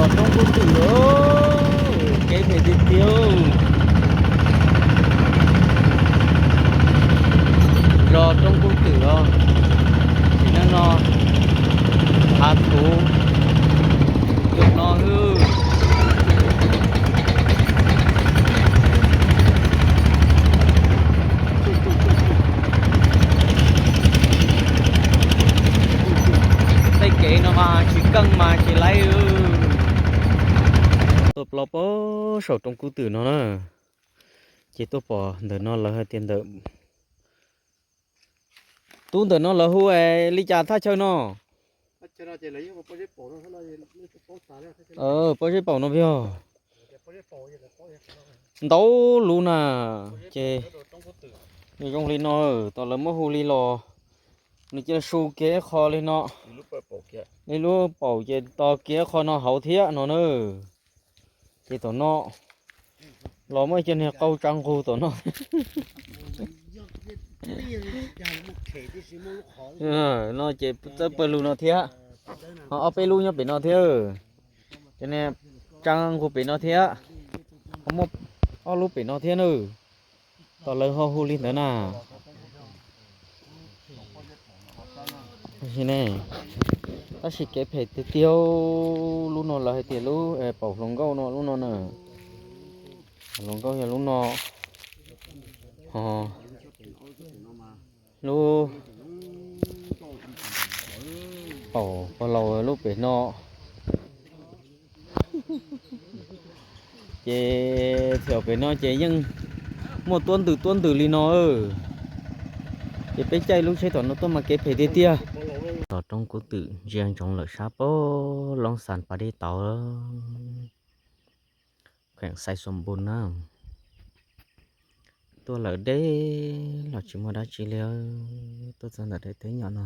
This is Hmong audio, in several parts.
Roob Kub Twm, kev phem tiag tiag. Los roob Kub Twm os, sim neej no hav thuv cov no xwb. Tej kev no mas tsis keej mas tsis laib. Tuaj plaub pab saum roob Kub Twm no na, ces tuaj pom ntawm no lawv hais tias ntawm, tub ntawm no lawv hu li cas thaj chaw no? Pob zeb paum no yog ntau lub na, ces nws zoo li no, tom lawv muab hu li los nws cia li su kiag ib qho li no, li lub paum ces tos kiag ib qho no hauv thiab no na. Ces tom no los muaj cov niag qau tsa nqug tom no. No ces txawb pawg lug no thiab, ho ob peb lub nyob pem no thiab. Cov niag tsa nqug pem no thiab, ho muaj ob lub pem no thiab na. Tom lawv ho hu li ntawd na. Tab sis kev phem tiag tiag, lub no lawv hais tias lub paum hluas nkauj no lub no na. Hluas nkauj yog lub no, ho lub paum pog laus lub pem no. Ces thaum pem no ces yeej muaj tuab ntws tuab ntws li no. Ces peb caij lub tsheb tom no tuaj mas kev phem tiag tiag. Los roob Kub Twm ntsia ntsoov lawm sab pab Loob Xas pas dej tauv, kheem Xais Xos Npus na. Tuaj lawm deb los tsis muaj dab tsi li. Tuaj txog ntawm daim teb nyom no,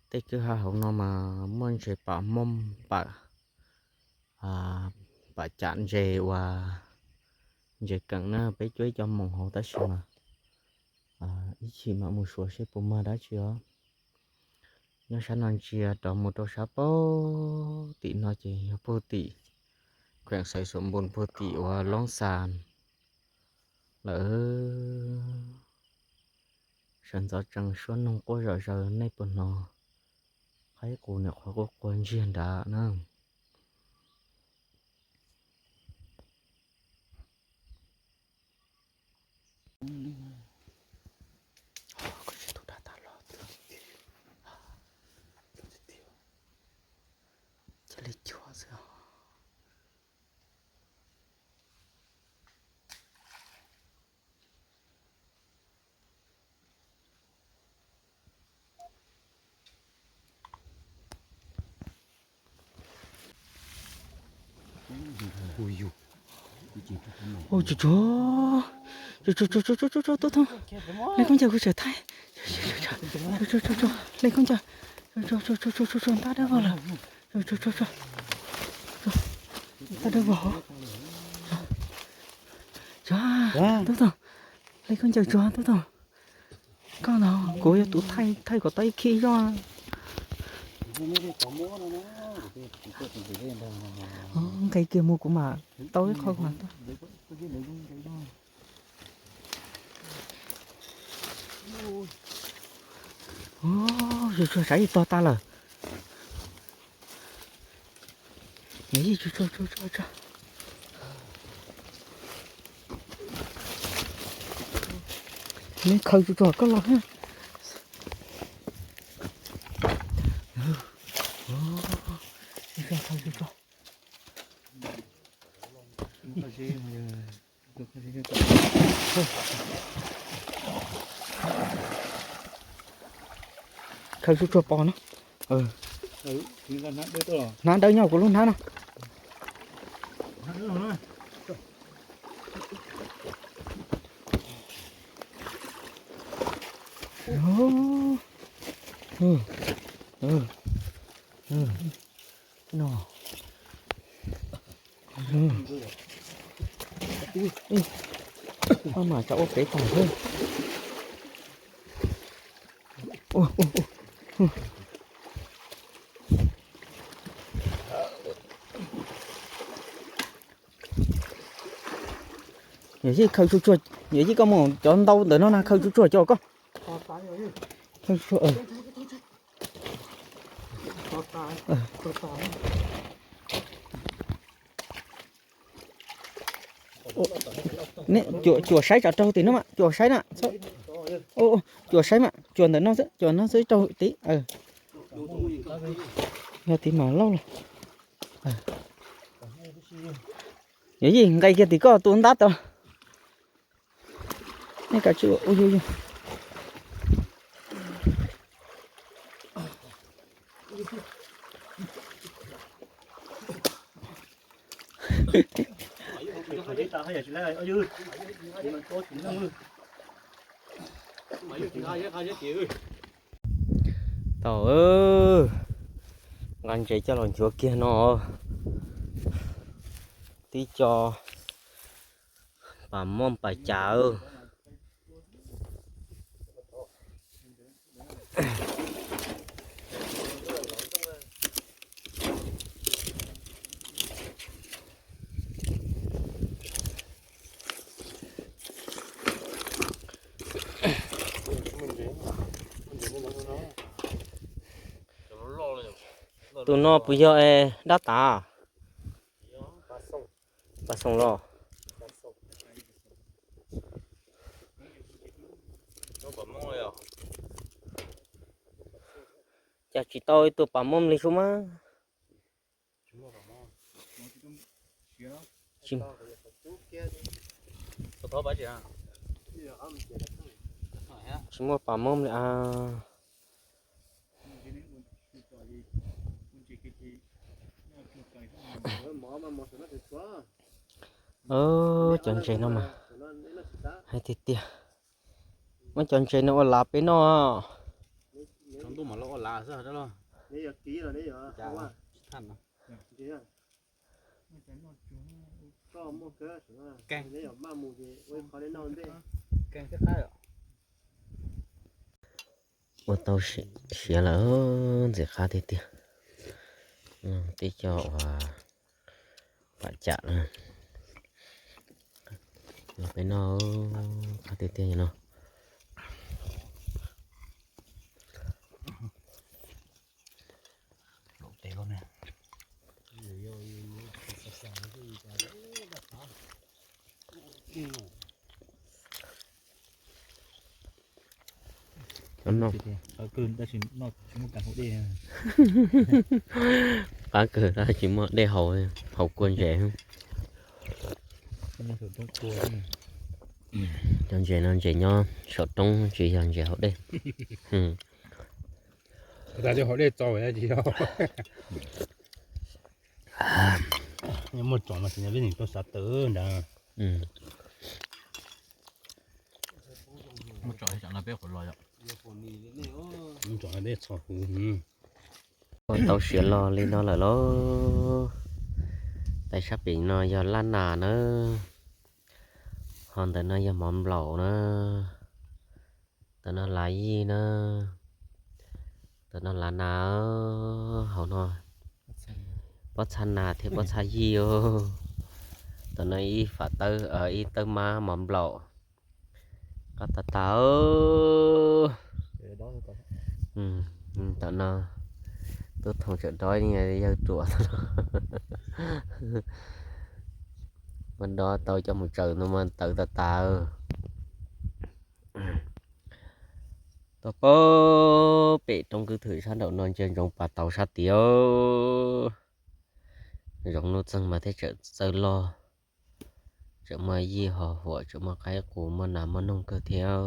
tej kwj ha hauv no mas muaj ntses pam mooj pam, pam cam ntses uas ntses keem na, peb cuab ib co moos hauv tab sis mas ib chim mam mus suav seb puas mag dab tsi os. Nyob sab no ntsia rov mus rau sab pab tim no ces yog puag tim, kheem Xais Xos Npus puag tim uas Loob Xas lawm. Sawv ntxov tsees suab noog quaj zom zaws, nej puas hnov qaib qus niam qhuav quaj quaj ntsiag nrad na. Cia li cuag xwb. Ua tsuag tsuag, tsuag tsuag, tsuag tsuag, tsuag tsuag, tub Tooj, Leej Koob Ncaws kuv tseem thaij, tsuag tsuag, tsuag tsuag, Leej Koob Ncaws, tsuag tsuag, tsuag tsuag, ntab dawb vog lawm, tsuag tsuag, tsuag tsuag, ntab dawb vog hauv, tsuag, tub Tooj, Leej Koob Ncaws tsuag tub Tooj, koj no kuv yuav tus thaij, thaij kom tau ib khib zoj. Nqis kiag mus kuv mam tau ib qho mas. Tsuag tsuag, saib tog tas lawm. Tsuag tsuag, tsuag tsuag, tsuag tsuag. Neb khaws tsuag tsuag koj los. Tsuag tsuag, khaws tsuag tsuag. Khaws tsuag tsuag pov no. Hnab dawb nyob kuv lub hnab no. No. Mas tsam ua pem tag thiab. Yawm Yij khaws tsuag tsuag, Yawm Yij koj mus cov ntau ntawm no na khaws tsuag tsuag cov koj. Khaws tsuag, cuam saib tsam raug tim no mas, cuam saib na. Cuam saib mas, cuam ntawm no xwb, cuam no xwb raug tim. Yog tim mam lauj los. Yawm Yij nqis kiag tim koj tus ntab tod. Nej kav tsij ua ua yug yug. Tau, nqa ntses coj los nchuav kiag no. Tib co pas mob pas cas. Tus no puas yog dab tas? Pas xoom los. Cas tsis tau ib tug pas mob li sub mas. Tsis muaj pas mob li a. Cov ntses no mas hais tiag tiag. Muab cov ntses no ua lav peb noj. Ua tau siav lawm, ntxim qab tiag tiag. Tib co uas pam cam no peb noj qab tiag tiag no. Qab kawg tab sis tsis muaj dej haus, haus kua ntses. Cov ntses no ntses nyob saum roob tsis yog ntses haus dej. Muaj tsom no peb tsis tau xav tawm ntag. Muaj tsom no peb txhos huv. Ua tau siav los li no lawm lauj. Tais sab pem no yog lab nas na. Ho ntawm no yog mov nplaum na. Ntawm no lav yij na. Ntawm no lav nas. Hauv no pob txha nas thiab pob txha yij os. Ntawm no ib fam tawb, ib tawb mab mov nplaum. Qab tas tas. Tam no tub thoom tsawm dob yawg ruam. Mas dob tau coj mus tsaws no mas tawv tas tas. Tau pab pem roob kwj thwm sab nraum no ntsia ntsoov pas tauv sab tid. Zoov nuj txeeg mas thiaj tseem txawj loj, tseem muaj yij ho huam, tseem muaj qaib qus, muaj nas muaj noog kawg thiab.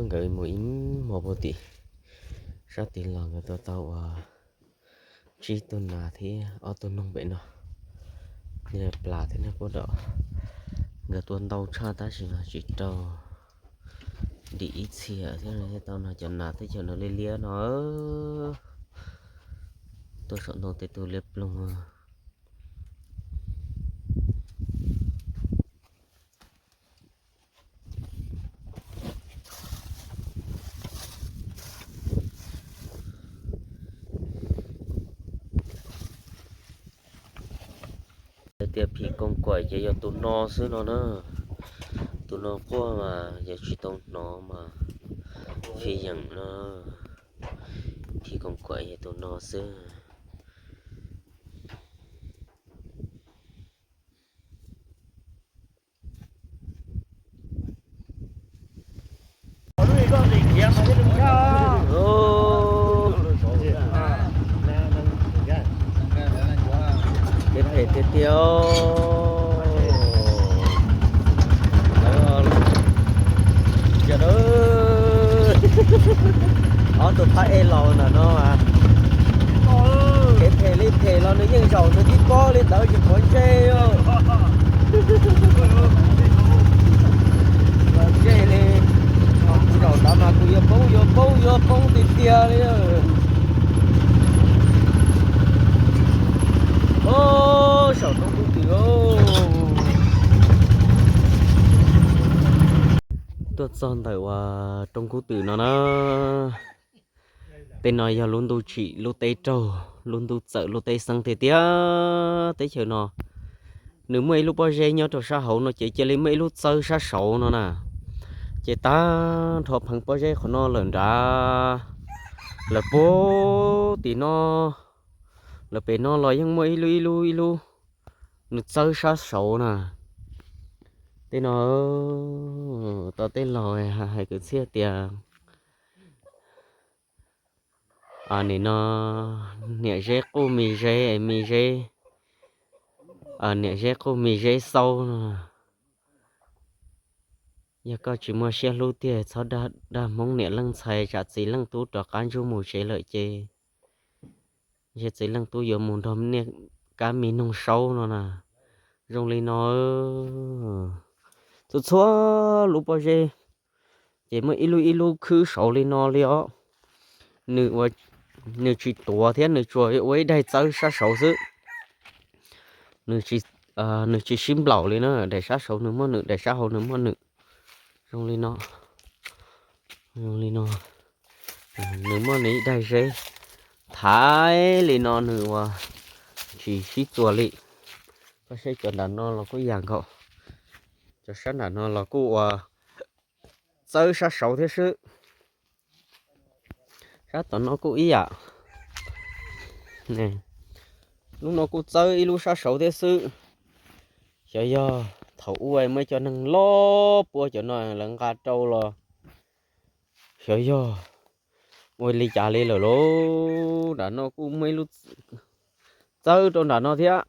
Nkawd mus ib hmo puag tim sab tid los nkawd tua tau uas tsib tug nas thiab ob tug noog pem no. Niag plas thiab niag kuj dom, nkawd tua ntau tshaj tab sis mas tsis raug dim ib txhia thiab. Tau no cov nas teb chaws no liab liab no, tuaj saum ntoo tej tug liab ploog. Tias phim koos kaim ces yog tus no xwb no na. Tus no quaj mas yog tsis tau hnov mas fij yeem no. Phim koos kaim yog tus no xwb. Phem tiag tiag. Ob tug phab ej laus ntawm no mas, phem phem li phem los nws yeej zaum nws tib pob li ntawd tsis quav ntsej. Ntsej li, kuv zaum ntawd mas kuv yuav poob yuav poob yuav poob tiag tiag li. Os, saum roob kub twm. Tuaj txog ntawm uas roob kub twm no na. Tej no yog lub ntuj tsim lub teb raug, lub ntuj txawm lub teb xeeb tiag tiag. Teb chaws no nws muaj ib lub pob zeb nyob rau sab hauv no ces cia li muaj ib lub txawb sab saud no na. Ces tag nrho pheev pob zeb qhov no lawm nrad, lawm puag tim no, lawm pem no los yeej muaj ib lub ib lub ib lub nws txawb sab saud na. Tej no, tau tej laus hais kwv txhiaj tias nim no niam zeb quj me zeb, me zeb, niam zeb quj me zeb xaub no. Yog koj tsis muaj siab hlub tiag txhob dag Hmoob niam leej ntxhais tsam txiv leej tub rov qab ntsuj mus tsev lawm ces, yog txiv leej tub yuav mus nrog niaj kab me noog saub no na. Zoo li no, txhua txhua lub pob zeb ces muaj ib lub ib lub khwb saud li no li os. Nws ua, nws tsis tuav thiab nws tsuas ua ib daig txawb sab saud xwb. Nws tsis sib nplaum li na, daim sab saud nws muaj nws, daim sab hauv nws muaj nws. Zoo li no, zoo li no, nws muaj nws ib daig zeb thaiv li no nws ua tsis sib txuas li. Koj saib cov nram no los kuj yam nkaus, cov sab nram no los kuj ua txawb sab saud thiab xwb. Sab tom no kuj ib yam. Lub no kuj txawb ib lub sab saud thiab xwb. Xyov yog thaum ub muaj ib co neeg loj puab cov no lawv nqa rau los xyov yog ua li cas li lawm lauj. Nram no kuj muaj ib lub txawb rau nram no thiab.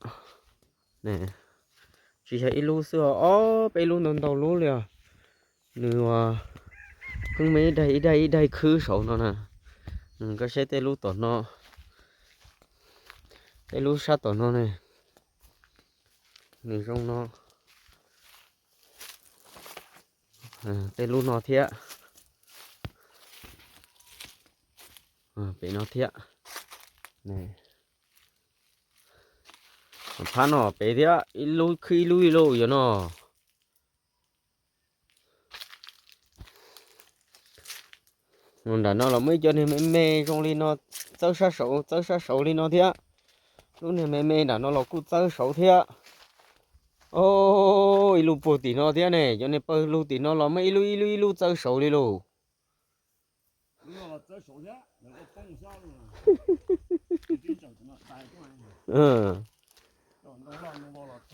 Tsis yog ib lub xwb, ob peb lub ntau ntau lub li os. Nws ua pheej muaj ib daig ib daig ib daig khwb saud no na. Koj saib tej lub tom no, tej lub sab tom no ne, nws zoo no. Tej lub no thiab, pem no thiab. Phab no pem thiab, ib lub khwb ib lub ib lub yog no. Nram no los muaj ib co niag me me zoo li no, txawb sab saud, txawb sab saud li no thiab. Lub niag me me nram no los kuj txawb saud thiab. Ib lub puag tim no thiab ne, cov niag pawg lug tim no los muaj ib lub ib lub ib lub txawb saud li lauj.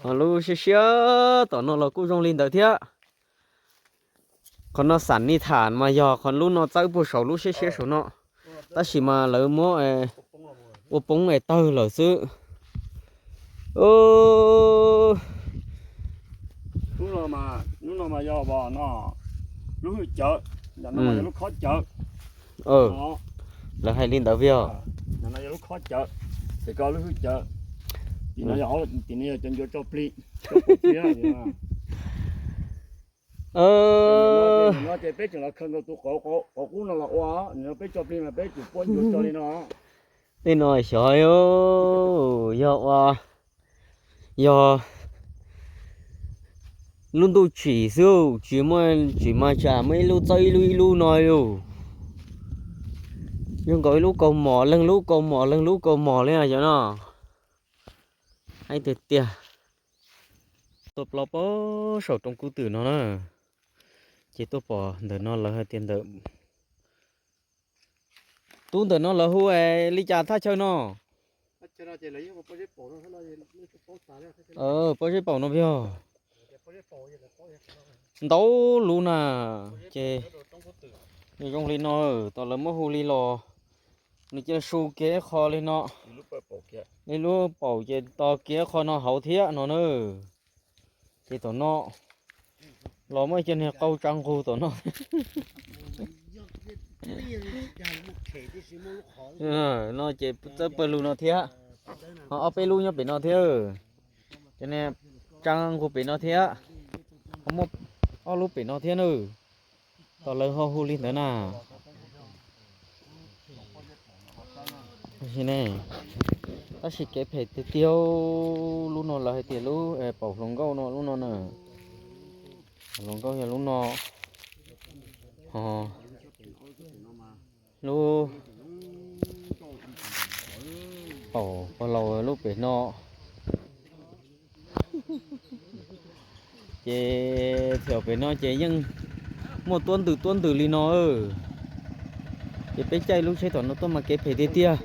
Ho lub siab siab tom no los kuj zoo li ntawd thiab. Qhov no xam ni tham mas yog qhov lub no txawb puag saud lub siab siab saud no, tab sis mas lawv muab ua poob es tawg lawm xwb. Lub no mas yog no, lub hwj cawv, ntawm no mas yog lub khob cawv. Lawv hais li ntawd vim os? Ntawm no yog lub khob cawv, ces ko lub hwj cawv. Tim no yog, tim no yog cov ncuav tso plig, tso plig. No ces peb tseem los khaws nkaus tus qauv qub no los ua, no peb tso plig mas peb tseem puab ncuav tso li no. Tej no xyov yog ua, yog lub ntuj tsim xwb, tsis muaj, tsis mas tsam muaj ib lub txawb ib lub ib lub no li. Zoo nkaus ib lub kaus mom leej lub kaus mom leej lub kaus mom li xyov no. Haib tiag tiag. Tuaj plaub pab saum roob kub twm no na, ces tuaj pom ntawm no lawv hais tias ntawm, tub ntawm no lawv hu li cas thaj chaw no? Pob zeb paum no yog ntau lub na, ces zoo li no, tos lawv muab hu li los nws cia li su kiag ib qho li no, li lub paum ces tos kiag qho no hauv thiab no na. Ces tom no los muaj cov niag qau tsa nqug tom no. No ces txawb pawg lug no thiab, ho ob peb lub nyob pem no thiab, cov niag tsa nqug pem no thiab, ho muaj ob lub pem no thiab na. Tos lawv ho hu li ntawd na. Tab sis kev phem tiag tiag, lub no lawv hais tias lub paum hluas nkauj no lub no na. Hluas nkauj yog lub no, ho lub paum pog laus lub pem no. Ces thaum pem no ces yeej muaj tuab ntws tuab ntws li no. Ces peb caij lub tsheb tom no tuaj mas kev phem tiag tiag.